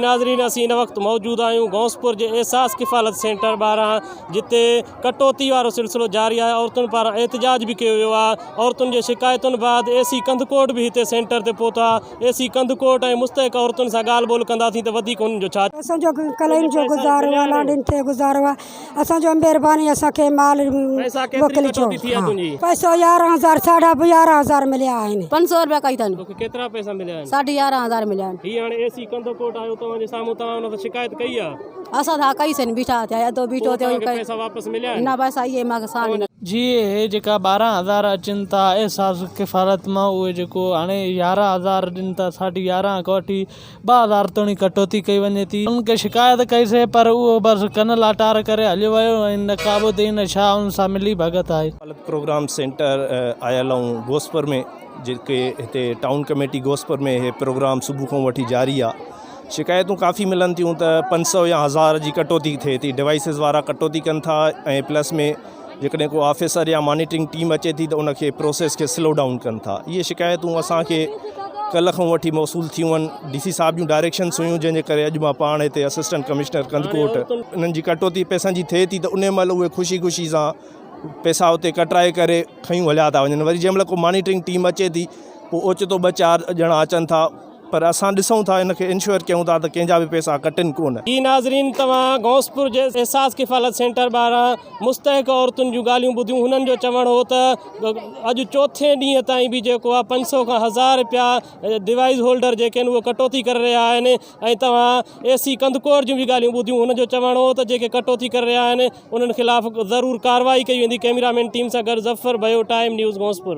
ناظرين اسين هن وقت موجود آهيون غوثپور جي احساس ڪفالت سينٽر ٻاهران جتي ڪٽوتي وارو سلسلو جاري آهي عورتن پاران احتجاج به ڪيو ويو آهي عورتن جي شڪايتن بعد اي سي ڪنڌڪوٽ به هتي سينٽر تي پهتا اي سي ڪنڌڪوٽ ۽ مستحق عورتن سان ڳالهه ٻولهه ڪنداسين ته وڌيڪ انهن جو ڇا اسان جو ڪلين جو گذارو آ لانڍين تي گذارو آ اسان جو مھرباني اسان کي مال پئسا ڪيتري موڪلجو ڪٽوتي ٿي آ ها تنهنجي؟ پئسو يارهن هزار ساڍا به يارهن هزار مليا آهن. 500 روپيا ڪئي اٿن. توکي ڪيترا پئسا مليا آهن؟ ساڍي يارهن هزار مليا آهن. هي هاڻي اي سي ڪنڌڪوٽ آيو توهان جي سامهون توهان ان سان شڪايت ڪئي آ؟ اسان ته ها ڪئي سين بيٺا ٿيا اڌو بيٺو پوء ٿيو توهان کي پئسا واپس مليا آهن؟ نه پئسا اهي مان ساڻ نه. جي هي جيڪا 12 هزار اچن ٿا احساس ڪفالت مان اهي جيڪو هاڻي يارهن هزار ڏين ٿا ساڍي يارهن کان وٺي 2000 توڻي ڪٽوتي ڪئي وڃي ٿي. ان کي شڪايت ڪئي سي پر اهو بس ڪن لاٽار ڪري هليو ويو ۽ نه ڪا ٻڌي نه ڇا ان سان ملي ڀڳت آهي. ڪفالت پروگرام سينٽر آيل آهيون غوثپور ۾ جيڪي هتي ٽائون ڪميٽي غوثپور ۾ هي پروگرام صبح کان وٺي جاري آ شڪايتون ڪافي ملن ٿيون ته 500 يا هزار جي ڪٽوتي ٿئي ٿي ڊوائسز وارا ڪٽوتي ڪن ٿا ۽ پلس ۾ جيڪڏهن ڪو آفيسر يا مانيٽرنگ ٽيم اچي ٿي ته ان کي پروسيس کي سلو ڊائون ڪن ٿا اهي شڪايتون اسانکي ڪلهه کان وٺي موصول ٿيون آهن ڊي سي صاحب جون ڊائريڪشنس هيون جنهن جي ڪري اڄ مان پاڻ هتي اسسٽنٽ ڪمشنر ڪنڌڪوٽ انهن جي ڪٽوتي پئسن جي ٿئي ٿي ته ان مهل اهي خوشي خوشي سان پئسا اتي ڪٽرائي ڪري کنيون هليا ٿا وڃن وري جنهن مهل ڪو مانيٽرنگ ٽيم اچي ٿي پوء اوچتو ٻه چار ڄڻا اچن ٿا پر اسان ڏسون ٿا ان کي انشوئر ڪيون ٿا ته ڪنهن جا به پئسا ڪٽن ڪونه. جي ناظرين توهان غوثپور جي احساس ڪفالت سينٽر ٻاهران مستحق عورتن جون ڳالهيون ٻڌيون هنن جو چوڻ هو ته اڄ چوٿين ڏينهن تائين به جيڪو آهي 500 کان هزار رپيا ڊوائيس هولڊر جيڪي آهن اهي ڪٽوتي ڪري رهيا آهن ۽ توهان اي سي ڪنڌڪوٽ جون به ڳالهيون ٻڌيون هن جو چوڻ هو ته جيڪي ڪٽوتي ڪري رهيا آهن انهن خلاف ضرور ڪارروائي ڪئي ويندي ڪئميرا مين ٽيم سان گڏ ظفر ڀيو ٽائيم نيوز غوثپور.